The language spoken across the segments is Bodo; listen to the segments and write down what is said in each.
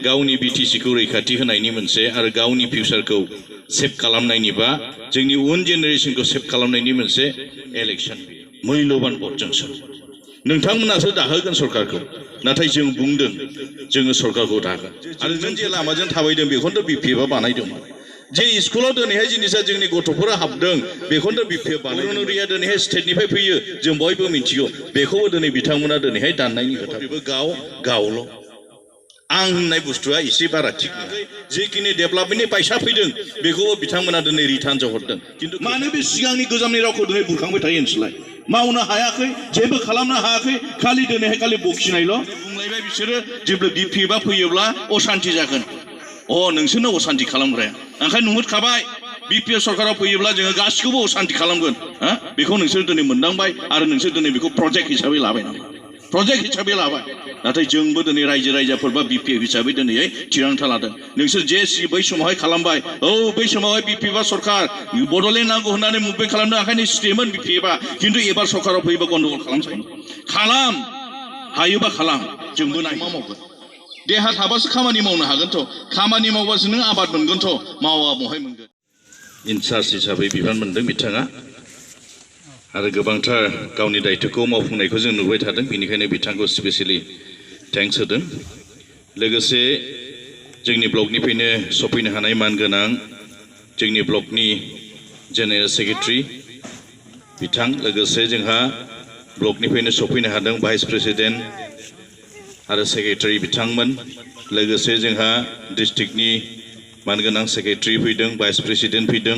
गावनि बिटिसिखौ रैखाथि होनायनि मोनसे आरो गावनि फिउचारखौ सेभ खालामनायनि बा जोंनि उन जेनेरेशनखौ सेभ खालामनायनि मोनसे इलेक्शन मैल'बान भटजोंसो नोंथांमोनासो दाहोगोन सरकारखौ नाथाय जों बुंदों जोङो सरकारखौ दागोन आरो जों जे लामाजों थाबायदों बेखौनोथ' बिपिएफआ बानायदोंमोन जे स्कुलाव दिनैहाय जिनिसा जोंनि गथ'फोरा हाबदों बेखौनोथ' बिपिएफ बानायदों दिनैहाय स्टेटनिफ्राय फैयो जों बयबो मिथिगौ बेखौबो दिनै बिथांमोना दिनैहाय दाननायनि खोथा बेबो गावल' आं होननाय बुस्थुआ एसे बारा थिग नङा जिखिनि डेभेलपमेन्टनि फैसा फैदों बेखौबो बिथांमोना दिनै रिटार्न हरदों खिन्थु मानो बे सिगांनि गोजामनि रावखौ दिनै बुरखांबाय थायो ओनसोलाय मावनो हायाखै जेबो खालामनो हायाखै खालि दिनैहाय खालि बखिनायल' बुंलायबाय बिसोरो जेब्ला बिपिएफआ फैयोब्ला अशान्ति जागोन नोंसोरनो अशान्ति खालामग्राया ओंखायनो नुहुरखाबाय बिपिएफ सरकाराव फैयोब्ला जोङो गासिखौबो अशान्ति खालामगोन बेखौ नोंसोर दिनै मोनदांबाय आरो नोंसोर दिनै बेखौ प्रजेक्ट हिसाबै लाबाय नाथाय जोंबो दिनै रायजो राजाफोर बा बिपिएफ हिसाबै दिनैहाय थिरांथा लादों नोंसोर जे बै समावहाय खालामबाय बै समावहाय बिपिएफआ सरकार बड'लेण्ड नांगौ होननानै मुभमेन्ट खालामदों ओंखायनो स्टेमोन बिपिएफआ खिन्थु एबार सरकाराव फैयोबा गन्दगल खालाम हायोबा खालाम जोंबो मा मावगोन देहा थाबासो खामानि मावनो हागोनथ' खामानि मावबासो नों आबाद मोनगोनथ' मावा बहाय मोनगोन इनचार्ज हिसाबै बिबान मोनदों बिथाङा आरो गोबांथार गावनि दायित्वखौ मावफुंनायखौ जों नुबाय थादों बेनिखायनो बिथांखौ स्पेसियेलि थेंक्स होदों लोगोसे जोंनि ब्लकनिफ्रायनो सफैनो हानाय मानगोनां जोंनि ब्लकनि जेनेरेल सेक्रेटारि बिथां लोगोसे जोंहा ब्लकनिफ्रायनो सफैनो हादों भाइस प्रेसिडेन्ट आरो सेक्रेटारि बिथांमोन लोगोसे जोंहा डिस्ट्रिक्टनि मानगोनां सेक्रेटारि फैदों भाइस प्रेसिडेन्ट फैदों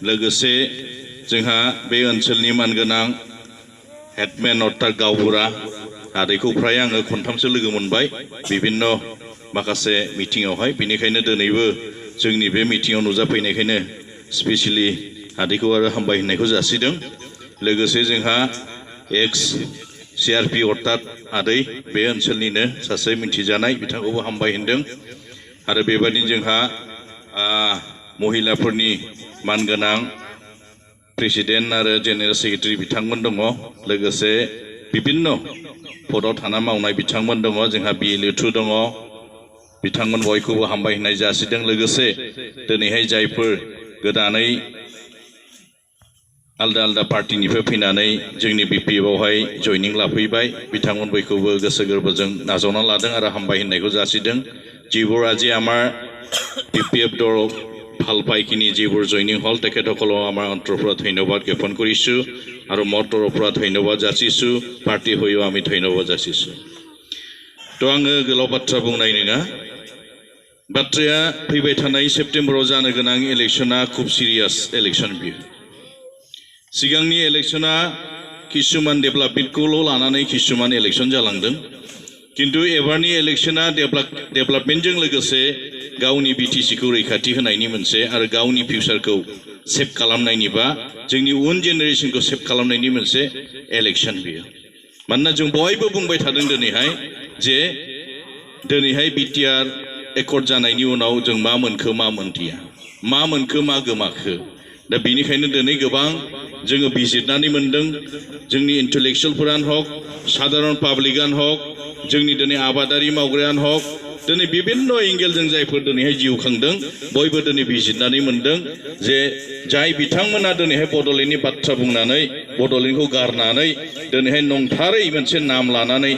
लोगोसे जोंहा बे ओनसोलनि मानगोनां हेडमेन अर्थात गावबुरा आदैखौ फ्राय आङो खनथामसो लोगो मोनबाय बिभिन्न माखासे मिटिङावहाय बेनिखायनो दिनैबो जोंनि बे मिटिङाव नुजाफैनायखायनो स्पेसियेलि आदैखौ आरो हामबाय होननायखौ जासिदों लोगोसे जोंहा एक्स सिआरपि अर्थात आदै बे ओनसोलनिनो सासे मिथिजानाय बिथांखौबो हामबाय होनदों आरो बेबायदिनो जोंहा महिलाफोरनि मानगोनां प्रेसिडेन्ट आरो जेनेरेल सेक्रेटारि बिथांमोन दङ लोगोसे बिभिन्न पदआव थाना मावनाय बिथांमोन दङ जोंहा बिएलए2 दङ बिथांमोन बयखौबो हामबाय होननाय जासिदों लोगोसे दिनैहाय जायफोर गोदानै आलदा पार्टिनिफ्राय फैनानै जोंनि बिपिएफआवहाय जयनिं लाफैबाय बिथांमोन बयखौबो गोसो गोरबोजों नाजावना लादों आरो हामबाय होननायखौ जासिदों যিবোৰ আজি আমাৰ বিপিএফ দল ভাল পাইকিনি যিবোৰ জইনিং হল তেখেতসকলক আমাৰ অন্তৰৰ পৰা ধন্যবাদ জ্ঞাপন কৰিছোঁ আৰু মোৰ তৰফৰ পৰা ধন্যবাদ যাচিছোঁ পাৰ্টি হৈও আমি ধন্যবাদ যাচিছোঁ তো आङो गोलाव बाथ्रा बुंनाय नङा बाथ्राया फैबाय थानाय सेप्टेम्बराव जानो गोनां इलेक्शना खूब सिरियास इलेक्शन बियो सिगांनि इलेक्शना किसुमान डेभेलपमेन्टखौल' लानानै किसुमान इलेक्शन जालांदों किन्तु एबारनि इलेक्शना डेभेलपमेन्टजों लोगोसे गावनि बिटिसिखौ रैखाथि होनायनि मोनसे आरो गावनि फिउचारखौ सेभ खालामनायनि बा जोंनि उन जेनेरेशनखौ सेभ खालामनायनि मोनसे इलेक्शन बियो मानोना जों बयबो बुंबाय थादों दिनैहाय जे दिनैहाय बिटिआर एकर्ड जानायनि उनाव जों मा मोनखो मा मोनदिया मा मोनखो मा गोमाखो दा बेनिखायनो दिनै गोबां जोङो बिजिरनानै मोनदों जोंनि इन्टेलेक्सुवेलफोरानो हक साधारन पाब्लिकानो हक जोंनि दिनै आबादारि मावग्रायानो हक दिनै बिभिन्न एंगेलजों जायफोर दिनैहाय जिउ खांदों बयबो दिनै बिजिरनानै मोनदों जे जाय बिथांमोना दिनैहाय बड'लेण्डनि बाथ्रा बुंनानै बड'लेण्डखौ गारनानै दिनैहाय नंथारै मोनसे नाम लानानै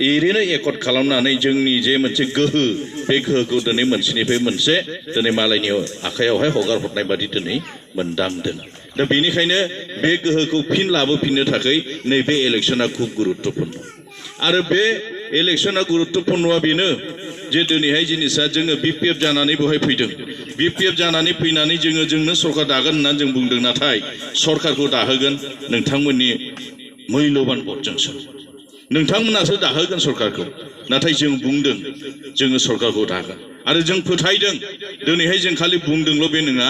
एरैनो एकर्ड खालामनानै जोंनि जे मोनसे गोहो बे गोहोखौ दिनै मोनसेनिफ्राय मोनसे दिनै मालायनि आखायावहाय हगार हरनाय बादि दिनै मोनदांदों दा बेनिखायनो बे गोहोखौ फिन लाबोफिननो थाखाय नैबे इलेक्शना खूब गुरुत्वपूर्ण आरो बे इलेक्शना गुरुत्वपूर्णआ बेनो जे दिनैहाय जिनिसा जोङो बिपिएफ जानानै बेवहाय फैदों बिपिएफ जानानै फैनानै जोंनो सरकार दागोन होननानै जों बुंदों नाथाय सरकारखौ दाहोगोन नोंथांमोननि मैल'बान भटजोंसो नोंथांमोनासो दाहोगोन सरकारखौ नाथाय जों बुंदों जोङो सरकारखौ दागोन आरो जों फोथायदों दिनैहाय जों खालि बुंदोंल' बे नङा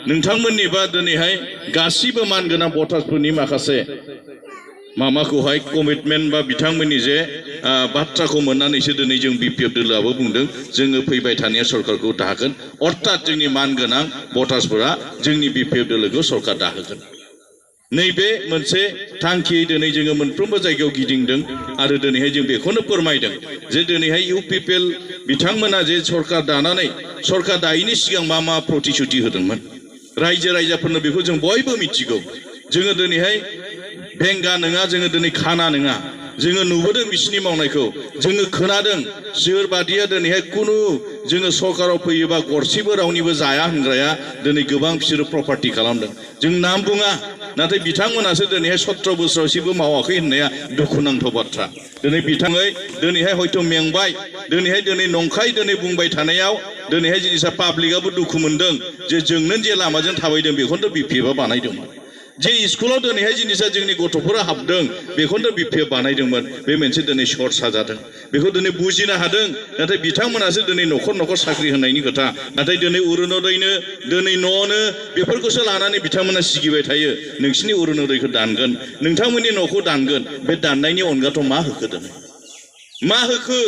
नोंथांमोननि बा दिनैहाय गासिबो मानगोनां भटार्सफोरनि माखासे मामाखौहाय कमिटमेन्ट बा बिथांमोननि जे बाथ्राखौ मोननानैसो दिनै जों बिपिएफ दोलोआबो बुंदों जोङो फैबाय थानाय सरकारखौ दाहोगोन अर्थात जोंनि मानगोनां भटार्सफोरा जोंनि बिपिएफ दोलोखौ सरकार दाहोगोन नैबे मोनसे थांखियै दिनै जोङो मोनफ्रोमबो जायगायाव गिदिंदों आरो दिनैहाय जों बेखौनो फोरमायदों जे दिनैहाय UPPL बिथांमोना जे सरकार दानानै सरकार दायैनि सिगां मा मा प्रतिश्रुति होदोंमोन रायजो राजाफोरनो बेखौ जों बयबो मिथिगौ जोङो दिनैहाय बेंगा नङा जोङो दिनै खाना नङा जोङो नुबोदों बिसिनि मावनायखौ जोङो खोनादों सोरबादिया दिनैहाय कुनु जोङो सरकाराव फैयोबा गरसेबो रावनिबो जाया होनग्राया दिनै गोबां बिसोरो प्रपार्टि खालामदों जों नाम बुङा नाथाय बिथांमोनासो दिनैहाय 17 बोसोरावसिबो मावाखै होननाया दुखुनांथाव बाथ्रा दिनै बिथाङै दिनैहाय हयथ' मेंबाय दिनै नंखाय दिनै बुंबाय थानायाव दिनैहाय जिनिसा पाब्लिकआबो दुखु मोनदों जे जोंनो जे लामाजों थाबायदों बेखौनो BPF बानायदोंमोन जे स्कुलाव दिनैहाय जिनिसा जोंनि गथ'फोरा हाबदों बेखौनो BPF बानायदोंमोन बे मोनसे दिनै सर्ट जादों बेखौ दिनै बुजिनो हादों नाथाय बिथांमोनासो दिनै न'खर साख्रि होनायनि खोथा नाथाय दिनै अरुणोदयनो दिनै न'नो बेफोरखौसो लानानै बिथांमोना सिगिबाय थायो नोंसिनि अरुणोदयखौ दानगोन नोंथांमोननि न'खौ दानगोन बे दाननायनि अनगाथ' मा होखो दिनै मा होखो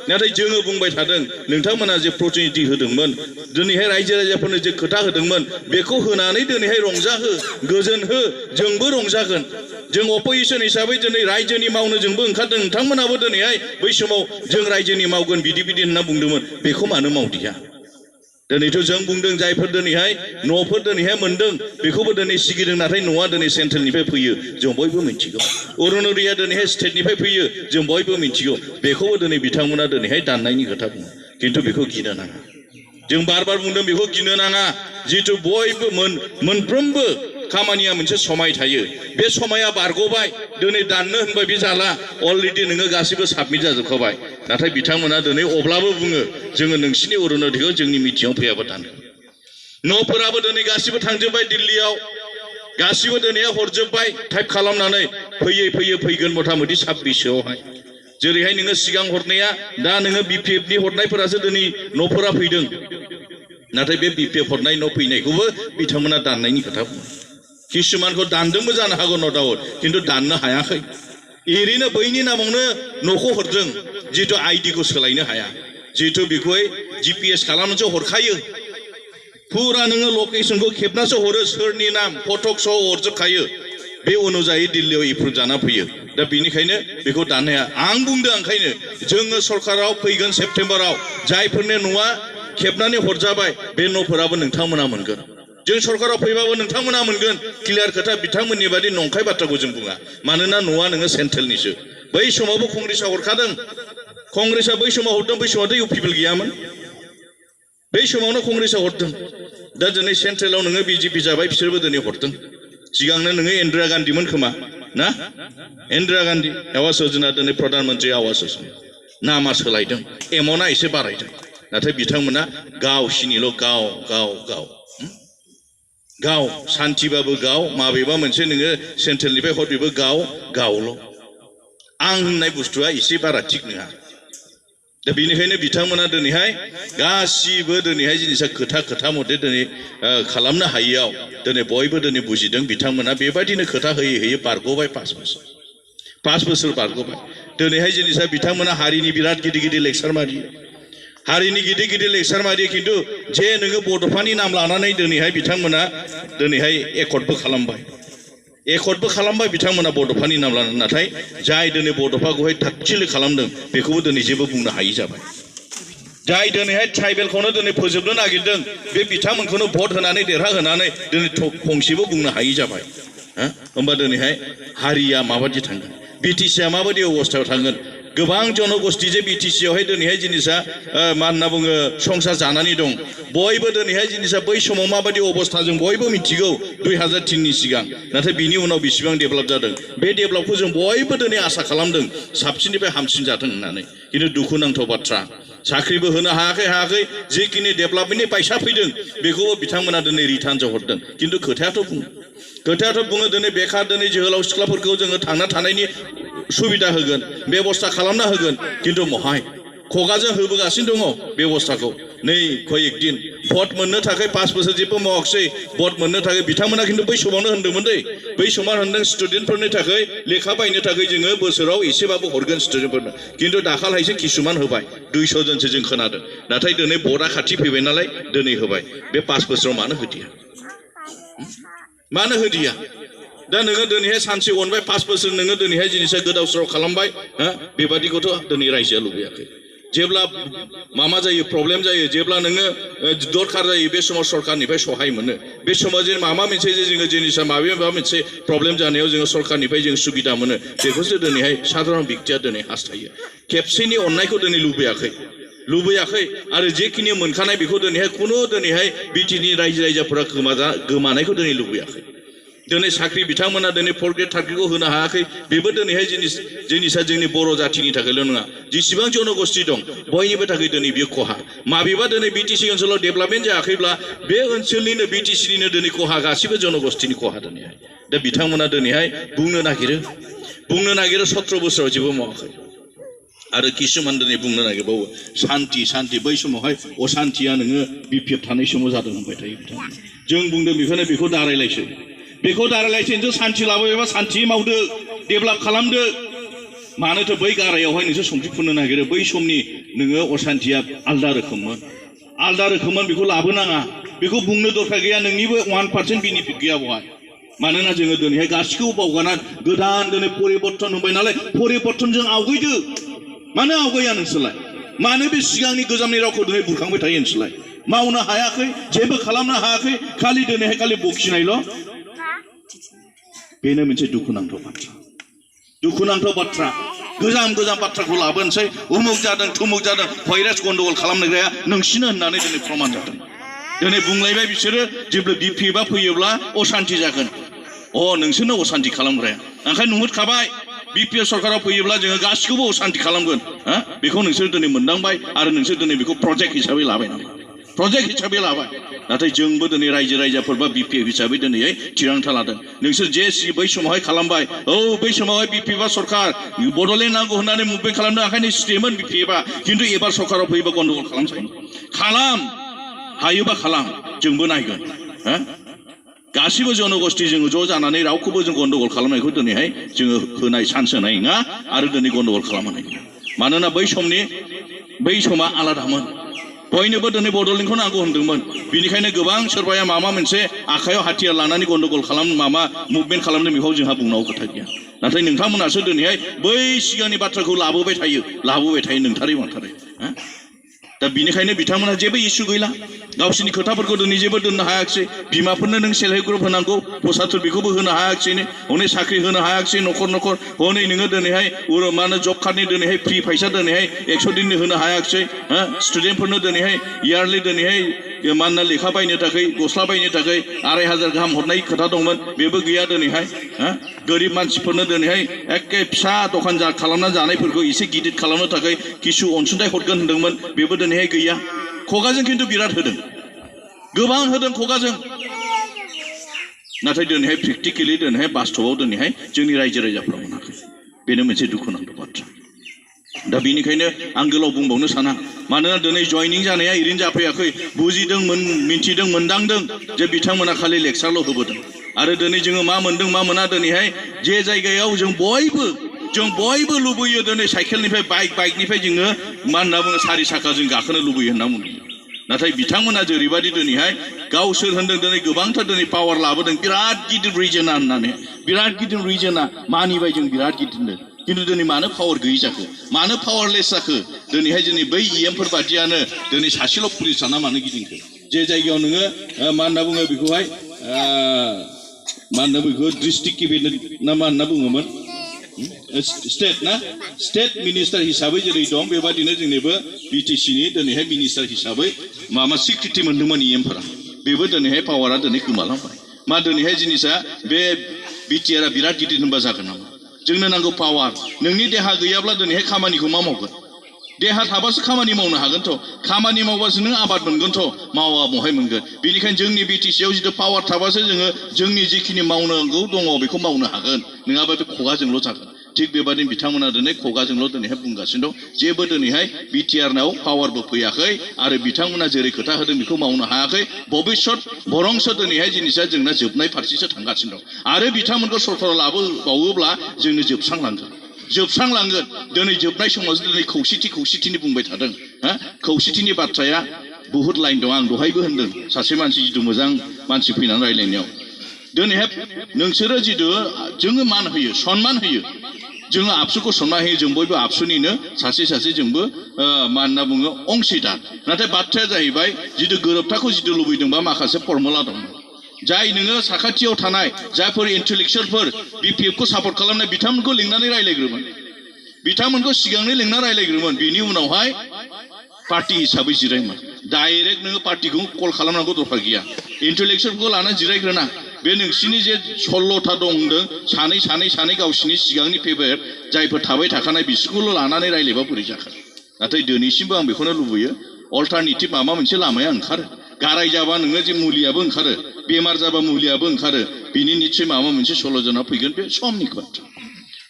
नाथाय जोङो बुंबाय थादों नोंथांमोना जे प्रतिनिधि होदोंमोन दिनैहाय रायजो राजाफोरनो जे खोथा होदोंमोन बेखौ होनानै दिनैहाय रंजाहो गोजोन हो जोंबो रंजागोन जों अपोजिशन हिसाबै दिनै रायजोनि मावनो जोंबो ओंखारदों नोंथांमोनाबो दिनैहाय बै समाव जों रायजोनि मावगोन बिदि होनना बुंदोंमोन बेखौ मानो मावदिया दिनैथ' जों बुंदों जायफोर दिनैहाय न'फोर दिनैहाय मोनदों बेखौबो दिनै सिगिदों नाथाय न'आ दिनै सेन्ट्रेलनिफ्राय फैयो जों बयबो मिथिगौ अरुणोदयआ दिनैहाय स्टेटनिफ्राय फैयो जों बयबो मिथिगौ बेखौबो दिनै बिथांमोना दिनैहाय दाननायनि खोथा बुङो खिन्थु बेखौ गिनो नाङा जों बार बुंदों बेखौ गिनो नाङा जिहेथु बयबो मोनफ्रोमबो खामानिया मोनसे समाय थायो बे समाया बारग'बाय दिनै दाननो होनबाय बे जाला अलरेडि नोङो गासिबो साबमिट जाजोबखाबाय नाथाय बिथांमोना दिनै अब्लाबो बुङो जोङो नोंसिनि अरुणोदयखौ जोंनि मिटिङाव फैयाबा दानो न'फोराबो दिनै गासिबो थांजोबबाय दिल्लीयाव गासिबो दिनै हरजोबबाय टाइप खालामनानै फैगोन मथा मथि 26सोआवहाय जेरैहाय नोङो सिगां हरनाया दा नोङो BPFनि हरनायफोरासो दिनै न'फोरा फैदों नाथाय बे BPF हरनाय न' फैनायखौबो बिथांमोना दाननायनि खोथा बुङो किसुमानखौ दानदोंबो जानो हागौ न डाउट खिन्थु दाननो हायाखै एरैनो बैनि नामावनो न'खौ हरदों जिहेतु आइडिखौ सोलायनो हाया जिहेतु बेखौहाय GPS खालामनानैसो हरखायो फुरा नोङो लकेसनखौ खेबनासो हरो सोरनि नाम फटक सह हरजोबखायो बे अनुजायै दिल्लीयाव एप्रुभ जाना फैयो दा बेनिखायनो बेखौ दाननो हाया आं बुंदों ओंखायनो जोङो सरकाराव फैगोन सेप्तेम्बराव जायफोरनि न'आ खेबनानै हरजाबाय बे न'फोराबो नोंथांमोना मोनगोन जों सरकाराव फैबाबो नोंथांमोना मोनगोन क्लियार खोथा बिथांमोननि बादि नंखाय बाथ्राखौ जों बुङा मानोना न'आ नोङो सेन्ट्रेलनिसो बै समावबो कंग्रेसआ हरखादों कंग्रेसआ बै समाव हरदों बै समावथ' UPPL गैयामोन बै समावनो कंग्रेसआ हरदों दा दिनै सेन्ट्रेलाव नोङो BJP जाबाय बिसोरबो दिनै हरदों सिगांनो नोङो इन्दिरा गान्धीमोन खोमा ना इन्दिरा गान्धी आवास योजना दिनै प्रधान मन्त्रि आवास योजना नामा सोलायदों एमाउन्टआ एसे बारायदों नाथाय बिथांमोना गावसिनिल' गाव सान्थिबाबो गाव माबेबा मोनसे नोङो सेन्ट्रेलनिफ्राय हरबेबो गावल' आं होननाय बुस्थुआ एसे बारा थिग नङा दा बेनिखायनो बिथांमोना दिनैहाय गासिबो दिनैहाय जिनिसा खोथा मथे दिनै खालामनो हायैयाव दिनै बयबो दिनै बुजिदों बिथांमोना बेबायदिनो खोथा होयै बारग'बाय 5 बोसोर बारग'बाय दिनैहाय जिनिसा बिथांमोना हारिनि बिराद गिदिर लेक्सार मारियो हारिनि गिदिर लेक्सार मारियो खिन्थु जे नोङो बड'फानि नाम लानानै दिनैहाय बिथांमोना दिनैहाय एकर्डबो खालामबाय बिथांमोना बड'फानि नाम लानानै नाथाय जाय दिनै बड'फाखौहाय थाकथिलि खालामदों बेखौबो दिनै जेबो बुंनो हायि जाबाय जाय दिनैहाय ट्राइबेलखौनो दिनै फोजोबनो नागिरदों बे बिथांमोनखौनो भट होनानै देरहाहोनानै दिनै फंसेबो बुंनो हायि जाबाय होमबा दिनैहाय हारिया माबायदि थांगोन BTCआ माबायदि अबस्थायाव थांगोन गोबां जनगोष्ठी जे BTCआवहाय दिनैहाय जिनिसा मा होनना बुङो संसार जानानै दं बयबो दिनैहाय जिनिसा बै समाव माबायदि अबस्था जों बयबो मिथिगौ 2003नि सिगां नाथाय बिनि उनाव बेसेबां डेभेलप जादों बे डेभेलपखौ जों बयबो दिनै आसा खालामदों साबसिननिफ्राय हामसिन जाथों होननानै खिन्थु दुखुनांथाव बाथ्रा साख्रिबो होनो हायाखै जिखिनि डेभेलपमेन्टनि पैसा फैदों बेखौबो बिथांमोना दिनै रिटार्नजों हरदों खिन्थु खोथायाथ' बुङो दिनै बेखार दिनै जोहोलाव सिख्लाफोरखौ जोङो थांना थानायनि सुबिदा होगोन बेबस्था खालामना होगोन खिन्थु महाय खगाजों होबोगासिनो दङ बेबस्थाखौ नै कयेक दिन भट मोननो थाखाय 5 बोसोर जेबो मावाखिसै भट मोननो थाखाय बिथांमोना खिन्थु बै समावनो होनदोंमोन बै समाव होनदों स्टुडेन्टफोरनि थाखाय लेखा बायनो थाखाय जोङो बोसोराव एसेबाबो हरगोन स्टुडेन्टफोरनो खिन्थु दाखालैसो किसुमान होबाय 200 जनसो जों खोनादों नाथाय दिनै भटआ खाथि फैबाय नालाय दिनै होबाय बे 5 बोसोराव मानो होदिया दा नोङो दिनैहाय सानसे अनबाय 5 बोसोर नोङो दिनैहाय जिनिसा गोदाव सोराव खालामबाय बेबादिखौथ' दिनै रायजोआ लुबैयाखै जेब्ला मामा जायो प्रब्लेम जायो जेब्ला नोङो दरखार जायो बे समाव सरकारनिफ्राय सहाय मोनो बे समाव जे माबा मोनसे जे जोङो जिनिसा माबा मोनसे प्रब्लेम जानायाव जोङो सरकारनिफ्राय जों सुबिदा मोनो बेखौसो दिनैहाय साधारन व्यक्तिया दिनै हास्थायो खेबसेनि अननायखौ दिनै लुबैयाखै आरो जेखिनि मोनखानाय बेखौ दिनैहाय खुनु दिनैहाय बिटिनि रायजो राजाफोरा गोमानायखौ दिनै लुबैयाखै दिनै साख्रि बिथांमोना दिनै 4 ग्रेड 3 ग्रेडखौ होनो हायाखै बेबो दिनैहाय जिनिसा जोंनि बर' जाथिनि थाखायल' नङा जेसेबां जनगोष्ठी दं बयनिबो थाखाय दिनै बियो खहा माबेबा दिनै बिटिसि ओनसोलाव डेभेलपमेन्ट जायाखैब्ला बे ओनसोलनिनो बिटिसिनिनो दिनै खहा गासिबो जनगोष्ठीनि खहा दिनैहाय दा बिथांमोना दिनैहाय बुंनो नागिरो 17 बोसोराव जेबो मावाखै आरो किसुमान दिनै बुंनो नागिरबावो शान्ति बै समावहाय अशान्तिया नोङो बिपिएफ थानाय समाव जादों होनबाय थायो बिथांमोन जों बुंदों बेखौ दारायलायसै जों शान्ति लाबोयोबा शान्ति मावदो डेभेलप खालामदो मानोथो बै गारायावहाय नोंसोर संख्रि फुननो नागिरो बै समनि नोङो अशान्तिया आलदा रोखोममोन बेखौ लाबोनाङा बेखौ बुंनो दरखार गैया नोंनिबो 1% बेनिफिट गैया बहाय मानोना जोङो दिनैहाय गासिखौबो बावगारना गोदान दिनै परिबर्तन होबाय नालाय परिबर्तनजों आवगायदो मानो आवगाया नोंसोरलाय मानो बे सिगांनि गोजामनि रावखौ दिनै बुरखांबाय थायो नोंसोरलाय मावनो हायाखै जेबो खालामनो हायाखै खालि बखिनायल' बेनो मोनसे दुखुनांथाव बाथ्रा गोजाम बाथ्राखौ लाबोनोसै उमुक जादों थुमुक जादों भाइरास गन्डगोल खालामनाया नोंसिनो होननानै दिनै प्रमान जादों दिनै बुंलायबाय बिसोरो जेब्ला बिपिएफआ फैयोब्ला अशान्ति जागोन नोंसोरनो अशान्ति खालामग्राया ओंखायनो नुहुरखाबाय बिपिएफ सरकाराव फैयोब्ला जोङो गासिखौबो अशान्ति खालामगोन बेखौ नोंसोर दिनै मोनदांबाय आरो नोंसोर दिनै बेखौ प्रजेक्ट हिसाबै लाबाय नाथाय जोंबो दिनै रायजो राजाफोर बा बिपिएफ हिसाबै दिनैहाय थिरांथा लादों नोंसोर जे बै समावहाय खालामबाय बै समावहाय बिपिएफआ सरकार बड'लेण्ड नांगौ होननानै मुभमेन्ट खालामदों ओंखायनो स्टेमोन बिपिएफआ खिन्थु एबार सरकाराव फैयोबा गन्डगोल हायोबा खालाम जोंबो नायगोन गासिबो जनगोष्ठी जोङो ज' जानानै रावखौबो जों गन्डगोल खालामनायखौ दिनैहाय जोङो चान्स होनाय नङा आरो दिनै गन्डगोल खालामनाय नङा मानोना बै समा आलादामोन बयनोबो दिनै बड'लेण्डखौ नांगौ होनदोंमोन बेनिखायनो गोबां सोरबाया माबा मोनसे आखायाव हाथियार लानानै गन्डगोल मुभमेन्ट खालामदों बेखौ जोंहा बुंनांगौ खोथा गैया नाथाय नोंथांमोनासो दिनैहाय बै सिगांनि बाथ्राखौ लाबोबाय थायो नोंथारै दा बिनिखायनो बिथांमोनहा जेबो इसु गैला गावसिनि खोथाफोरखौ दिनै जेबो दोननो हायाखिसै बिमाफोरनो नों सेल्फ हेल्प ग्रुप होनांगौ पसाथुर बेखौबो होनो हायाखिसैनो हनै साख्रि होनो हायाखिसै न'खर हनै नोङो दिनैहाय जब कार्डनि दिनैहाय फ्रि फैसा दिनैहाय 100 दिननि होनो हायाखिसै स्टुडेन्टफोरनो दिनैहाय इयारलि दिनैहाय मानोना लेखा बायनो थाखाय गस्ला बायनो थाखाय 2500 गाहाम हरनाय खोथा दंमोन बेबो गैया दिनैहाय गोरिब मानसिफोरनो दिनैहाय एखे फिसा दखान खालामना जानायफोरखौ एसे गिदिर खालामनो थाखाय किसु अनसुंथाइ हरगोन होनदोंमोन बेबो दिनैहाय गैया खगाजों खिन्थु बिराद होदों गोबां होदों खगाजों नाथाय दिनैहाय प्रेक्टिकेलि दिनैहाय बास्तबआव दिनैहाय जोंनि रायजो राजाफ्रा मोनाखै बेनो मोनसे दुखुनांथाव बाथ्रा दा बेनिखायनो आं गोलाव बुंबावनो साना मानोना दिनै जयनिं जानाया ओरैनो जाफैयाखै बुजिदों मिन्थिदों मोनदांदों जे बिथांमोना खालि लेक्सारल' होबोदों आरो दिनै जोङो मा मोनदों मा मोना दिनैहाय जे जायगायाव जों बयबो लुबैयो दिनै साइकेलनिफ्राय बाइकनिफ्राय जोङो मा होनना बुङो 4 साखा जों गाखोनो लुबैयो होनना बुङो नाथाय बिथांमोना जेरैबायदि दिनैहाय गावसोर होनदों दिनै गोबांथार दिनै पावार लाबोदों बिराद गिदिर रिजना होननानै बिराद गिदिर रिजना मानिबाय जों बिराद गिदिरनो खिन्थु दिनै मानो पावार गैयि जाखो मानो पावारलेस जाखो दिनैहाय जोंनि बै इएमफोर बादियानो दिनै सासेल' पुलिस थाना मानो गिदिंखो जे जायगायाव नोङो मा होनना बुङो बेखौहाय मा होनना बुङो डिस्ट्रिक्ट केबिनेट ना मा होनना बुङोमोन स्टेट मिनिस्टार हिसाबै जेरै दं बेबादिनो जोंनिबो बिटिसिनि दिनैहाय मिनिस्टार हिसाबै सिक्रिटि मोनदोंमोन इएमफोरा बेबो दिनैहाय पावारा दिनै गोमालांबाय मा दिनैहाय जिनिसा बे बिटिआरआ बिराद गिदिर होनबा जागोन नामा जोंनो नांगौ पावार नोंनि देहा गैयाब्ला दिनैहाय खामानिखौ मा मावगोन देहा थाबासो खामानि मावनो हागोनथ' खामानि मावबासो नों आबाद मोनगोनथ' मावा बहाय मोनगोन बेनिखायनो जोंनि बिटिसिआव जितु पावार थाबासो जोङो जोंनि जिखिनि मावनांगौ दङ बेखौ मावनो हागोन नङाबा बे खुगाजोंल' जागोन थिग बेबादिनो बिथांमोना दिनै खुगाजोंल' दिनैहाय बुंगासिनो दं जेबो दिनैहाय बिटिआरनाव पावारबो फैयाखै आरो बिथांमोना जेरै खोथा होदों बेखौ मावनो हायाखै भबिष्यत बरंसो दिनैहाय जिनिसा जोंना जोबनाय फारसेसो थांगासिनो दं आरो बिथांमोनखौ सरकाराव लाबोबावोब्ला जोंनो जोबस्रांलांगोन दिनै जोबनाय समावसो दिनै खौसेथिनि बुंबाय थादों खौसेथिनि बाथ्राया बहुद लाइन दं आं दहायबो होनदों सासे मानसि जिथु मोजां मानसि फैनानै रायलायनायाव दिनैहाय नोंसोरो जितु जोङो मान होयो सन्मान होयो जोङो आबसुखौ सन्मान होयो जों बयबो आबसुनिनो सासे सासे जोंबो मा होनना बुङो अंशिदार नाथाय बाथ्राया जाहैबाय जितु गोरोबथाखौ जितु लुबैदोंबा माखासे फर्मुला दं जाय नोङो साखाथियाव थानाय जायफोर इन्टेलेक्सुवेलफोर बिपिएफखौ सापर्ट खालामनाय बिथांमोनखौ लिंनानै रायलायग्रोमोन बिथांमोनखौ सिगांनो लिंना रायलायग्रोमोन बिनि उनावहाय पार्टी हिसाबै जिरायमोन डाइरेक्ट नोङो पार्टीखौ कल खालामनांगौ दरकार गैया इन्टेलेक्सुवेलखौ लानानै जिरायग्रोना बे नोंसिनि जे 16था दं होनदों सानै गावसिनि सिगांनि फेभारेट जायफोर थाबाय थाखानाय बिसोरखौल' लानानै रायलायबा बोरै जागोन नाथाय दिनैसिमबो आं बेखौनो लुबैयो अल्टारनेटिभ माबा मोनसे लामाया ओंखारो गाराय जाबा नोङो जे मुलियाबो ओंखारो बेमार जाबा मुलियाबो ओंखारो बिनि निश्चय माबा मोनसे सल'जना फैगोन बे समनि बाथ्रा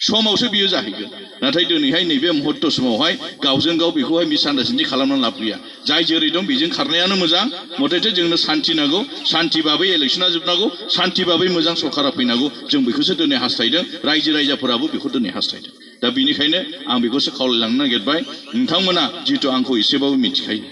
समावसो बियो जाहैगोन नाथाय दिनैहाय नैबे मुहूर्त समावहाय गावजों गाव बेखौहाय मिसआन्डारस्टेन्डिं खालामनानै लाब गैया जाय जेरै दं बेजों खारनायानो मोजां मथेथे जोंनो शान्ति नांगौ शान्ति भाबै इलेक्सना जोबनांगौ शान्ति भाबै मोजां सरकारा फैनांगौ जों बेखौसो दिनै हास्थायदों रायजो राजाफोराबो बेखौ दिनै हास्थायदों दा बेनिखायनो आं बेखौसो खावलायलांनो नागिरबाय नोंथांमोना जिहेतु आंखौ एसेबाबो मिथिखायो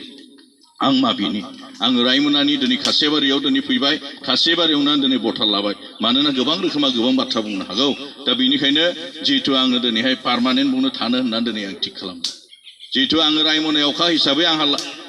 आं माबिनि आङो रायमनानि दिनै खासिबारियाव दिनै फैबाय खासिबारियावनो दिनै भटार लाबाय मानोना गोबां रोखोमा गोबां बाथ्रा बुंनो हागौ दा बेनिखायनो जिहेतु आङो दिनैहाय पार्मानेन्ट बुंनो थानो होननानै दिनै आं थिग खालामदों जिहेतु आङो रायमनायावखा हिसाबै आंहा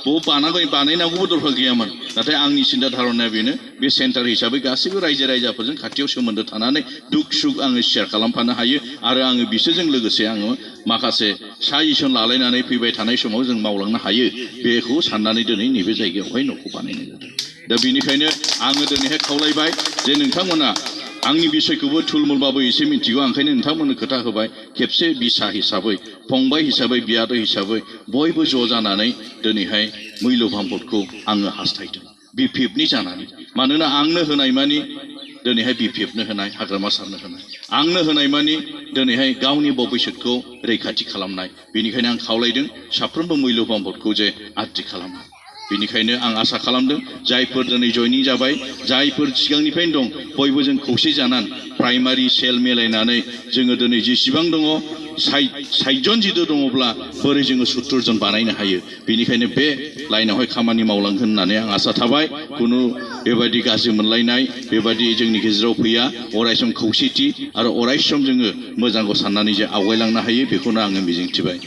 बानायनांगौबो दरकार गैयामोन नाथाय आंनि सिन्था धारणाया बेनो बे सेन्टार हिसाबै गासैबो रायजो राजाफोरजों खाथियाव सोमोन्दो थानानै दुख सुख आङो शेयार खालामफानो हायो आरो आङो बिसोरजों लोगोसे आङो माखासे साजेसन लालायनानै फैबाय थानाय समाव जों मावलांनो हायो बेखौ साननानै दिनै नैबे जायगायावहाय न'खौ बानायनाय जादों दा बेनिखायनो आङो दिनैहाय खावलायबाय जे नोंथांमोना आंनि बिसयखौबो थुलमुलबाबो एसे मिथिगौ ओंखायनो नोंथांमोननो खोथा होबाय खेबसे बिसा हिसाबै फंबाय हिसाबै बियादै हिसाबै बयबो ज' जानानै दिनैहाय मैल'भाम भटखौ आङो हास्थायदों बिपिएफनि जानानै मानोना आंनो होनाय मानि दिनैहाय बिपिएफनो होनाय हाग्रामा सारनो होनाय आंनो होनाय मानि दिनैहाय गावनि भबिष्यतखौ रैखाथि खालामनाय बेनिखायनो आं खावलायदों साफ्रोमबो मैल'भाम भटखौ जे आद्रि खालामा बेनिखायनो आं आसा खालामदों जायफोर दिनै जयनिं जाबाय जायफोर सिगांनिफ्रायनो दं बयबो जों खौसे जानानै प्राइमारि सेल मिलायनानै जोङो दिनै जेसेबां दङ 60 जन जिदु दङब्ला बोरै जोङो 70 जन बानायनो हायो बेनिखायनो बे लाइनावहाय खामानि मावलांगोन होननानै आं आसा थाबाय खुनु बेबायदि गाज्रि मोनलायनाय बेबायदि जोंनि गेजेराव फैया अरायसम खौसेथि आरो अरायसम जोङो मोजांखौ साननानै जे आवगायलांनो हायो बेखौनो आङो मिजिंथिबाय